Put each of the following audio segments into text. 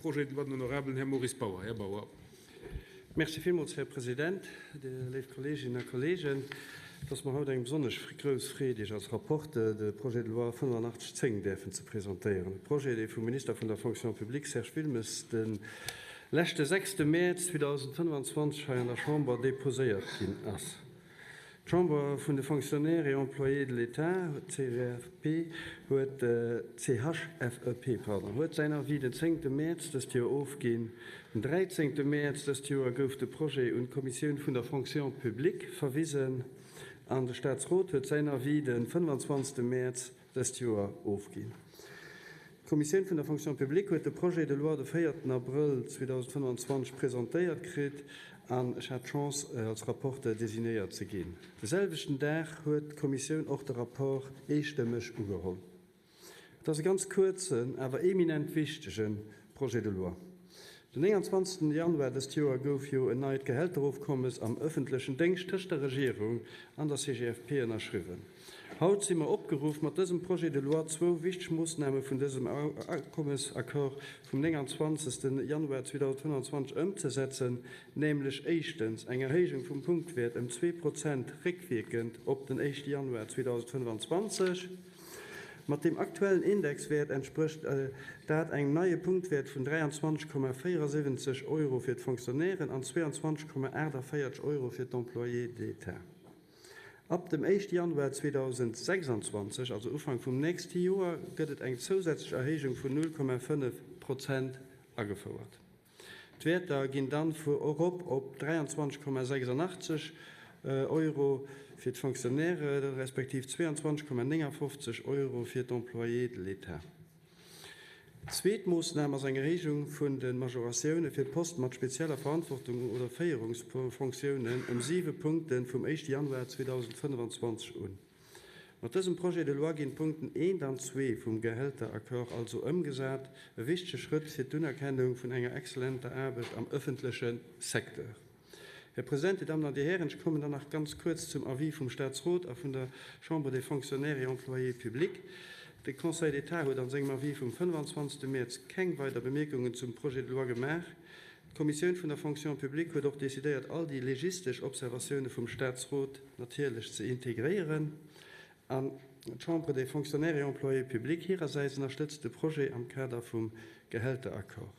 Projet de loi den honorabelen Här Maurice Bauer. Här Bauer. Merci villmools, Här President, léif Kolleeginnen a Kolleegen. Et ass mer haut eng besonnesch grouss Freed, Iech als Rapporteur de Projet de loi 8510 däerfen ze presentéieren, e Projet, dee vum Minister vun der Fonction publique Serge Wilmes de leschte sechste Mäerz 2025 hei an der Chamber deposéiert ginn ass. D'Chambre vun de Fonctionnaires et Employés de l'État, CGFP, huet, CHFEP, pardon, huet säin Avis den zéngte Mäerz dëst Joer ofginn. Den dräizéngte Mäerz dëst Joer gouf de Projet un d'Kommissioun vun der Fonction publique verwisen an de Staatsrot huet säin Avis de 25. Mäerz dëst Joer ofginn. D'Kommissioun vun der Fonction publique huet de Projet de loi de véierten Abrëll 2025 presentéiert kritt an ech hat d'Chance, als Rapporteur designéiert ze ginn. De selwechten Dag huet d'Kommissioun och de Rapport eestëmmeg ugeholl. Et ass e ganz kuerzen, awer eminent wichtege Projet de loi. Den 29. Januar dëst Joer gouf jo en neit Gehälterofkommes am ëffentlechen Déngscht tëscht der Regierung an der CGFP ënnerschriwwen. Haut si mer opgeruff, mat dësem Projet de loi zwou wichteg Moossname vun dësem Akommesaccord vum 29. Januar 2025 ëmzesetzen, nämlech éischtens eng Erhéijung vum Punktwäert ëm 2 Prozent réckwierkend op den éischte Januar 2025, Mat deem aktuellen Indexwäert entsprécht dat engem neie Punktwäert vun 23,74 Euro fir d'Fonctionnairen an 22,48 Euro fir d'Employés d'État. Ab dem éischte Januar 2026, also Ufank vum nächste Joer, gëtt et eng zousätzlech Erhéijung vun 0,5 Prozent agefouert. D'Wäerter ginn dann vu erop op 23,86 Euro fir d'Fonctionnaires respektiv 22,59 Euro fir d'Employés de l'État. Zweet Moossnam ass eng Erhéijung vun de Majoratioune fir Poste mat spezieller Verantwortung oder Féierungsfonctiounen ëm siwe Punkte vum éischte Januar 2025 un. Mat dësem Projet de loi ginn d'Punkten eent an zwee vum Gehälteraccord also ëmgesat, e wichtege Schrëtt fir d'Unerkennung vun enger exzellenter Aarbecht am ëffentleche Secteur. Här President, Dir Dammen an Dir Hären, ech kommen dann nach ganz kuerz zum Avis vum Statsrot a vun der Chambre des Fonctionnaires et Employés publics. De Conseil d'État huet an sengem Avis vum 25. Mäerz keng weider Bemierkungen zum Projet de loi gemaach. D'Kommissioun vun der Fonction publique huet och decidéiert, all déi legistesch Observatioune vum Statsrot natierlech ze integréieren. An d'Chambre des Fonctionnaires et Employés publics hirersäits ënnerstëtzt de Projet am Kader vum Gehälteraccord.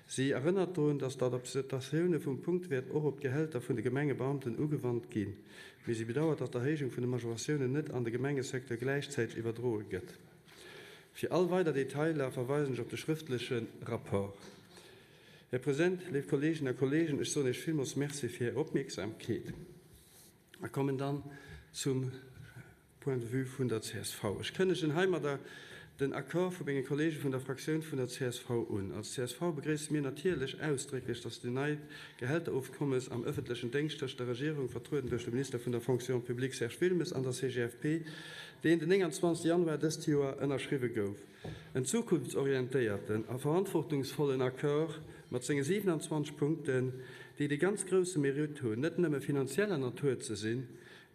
Si erënnert drun, datt d'Adaptatioune vum Punktwäert och op d'Gehälter vun de Gemengebeamten ugewannt ginn. Mee si bedauert, datt d'Erhéijung vun de Majoratiounen net an de Gemengesecteur gläichzäiteg iwwerdroe gëtt. Fir all weider Detailer verweisen ech op de schrëftleche Rapport. Här President, léif Kolleeginnen a Kolleegen, ech soen Iech villmools Merci fir Är Opmierksamkeet a kommen dann zum Point de vue vun der csv. Ech kënnegen heimadder den Accord vu menge Kolleege vun der Fraktioun vun der csv un. Als csv begréisse mir natierlech ausdrécklech, dass den neit Gehälterofkommes am ëffentlechen Déngscht tëscht der Regierung, vertrueden duerch de Minister vun der Fonction publique Serge Wilmes, an der CGFP, deen den 29 Januar dëst Joer ënnerschriwwe gouf, En zukunftsorientéierten a verantwortungsvollen Accord mat senge 27 Punkten, déi de ganz grousse Mérite hunn, net nëmme finanzieller Natur ze sinn,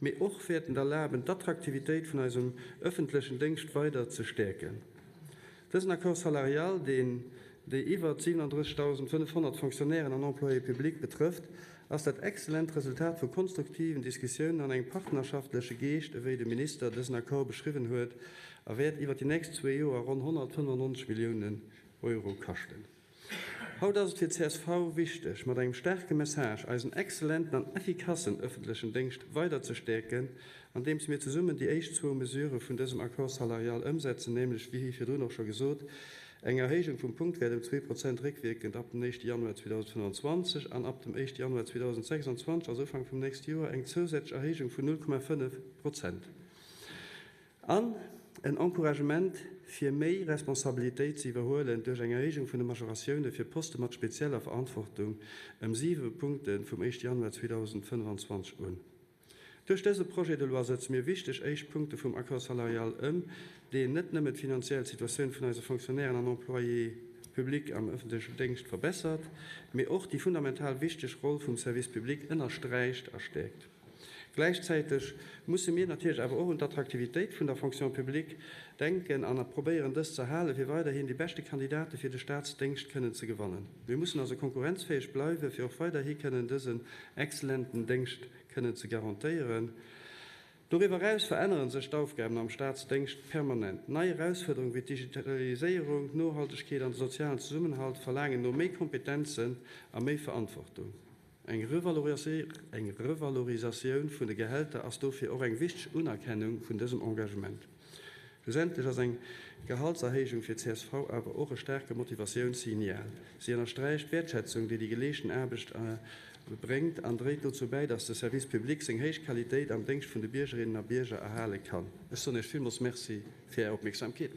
mee och wäerten erlaben, d'Attraktivitéit vun eisem ëffentlechen Déngscht weider ze stäerken. Dësen Accord salarial, deen déi iwwer 37.500 Fonctionnairen an Employés publics betrëfft, ass dat exzellent Resultat vu konstruktiven Diskussiounen an engem partnerschaftleche Geescht, ewéi de Minister dësen Accord beschriwwen huet, a wäert iwwer déi nächst zwee Joer ronn 195 Milliounen Euro kaschten. Haut ass et fir csv wichteg, mat engem staarke Message eisen exzellenten an effikassen ëffentlechen Déngscht weider ze stäerken, andeems mir zesummen déi éischt zwou Mesurë vun dësem Accord salarial ëmsetzen, nämlech, wéi virdrun och scho gesot, Eng Erhéijung vum Punktwäert ëm 2 Prozent réckwierkend ab dem éischte Januar 2025 an ab dem éischte Januar 2026, also Ufank vum nächste Joer, eng zousätzlech Erhéijung vun 0,5 Prozent an en Encouragement fir méi Responsabilitéit ze iwwerhuelen duerch eng Erhéijung vun de Majoratioune fir Poste mat spezieller Verantwortung ëm 7 Punkte vum éischte Januar 2025 un. Duerch dëse Projet de loi setze mir wichteg éischt Punkte vum Accord salarial ëm, deen net nëmme d'finanziell Situatioun vun eise Fonctionnairen an Employés publics am ëffentlechen Déngscht verbessert, mee och déi fundamental wichteg Roll vum Service public ënnersträicht a stäerkt. Gläichzäiteg musse mir natierlech awer och un d'Attraktivitéit vun der Fonction publique denken an probéieren, dës z'erhalen, fir weiderhin déi beschte Kandidate fir de Staatsdéngscht kënnen ze gewannen. Mir mussen also konkurrenzfäeg bleiwen, fir och weiderhi kënnen dësen exzellenten Déngscht kënnen ze garantéieren. Doriwwer eraus verännere sech d'Aufgaben am Staatsdéngscht permanent. Nei Erausfuerderungen wéi d'Digitaliséierung, d'Nohaltegkeet an de sozialen Zesummenhalt verlaangen no méi Kompetenzen a méi Verantwortung. Eng Revalorisatioun vun de Gehälter ass dofir och eng wichteg Unerkennung vun dësem Engagement. Schlussendlech ass eng Gehaltserhéijung fir csv awer och e staarke Motivatiounssignal. Si ënnersträicht d'Wäertschätzung, déi déi geleeschten Aarbecht bréngt an dréit dozou bäi, dass de Service public seng héich Qualitéit am Déngscht vun de Biergerinnen a Bierger erhale kann. Ech soen Iech villmools Merci fir Är Opmierksamkeet.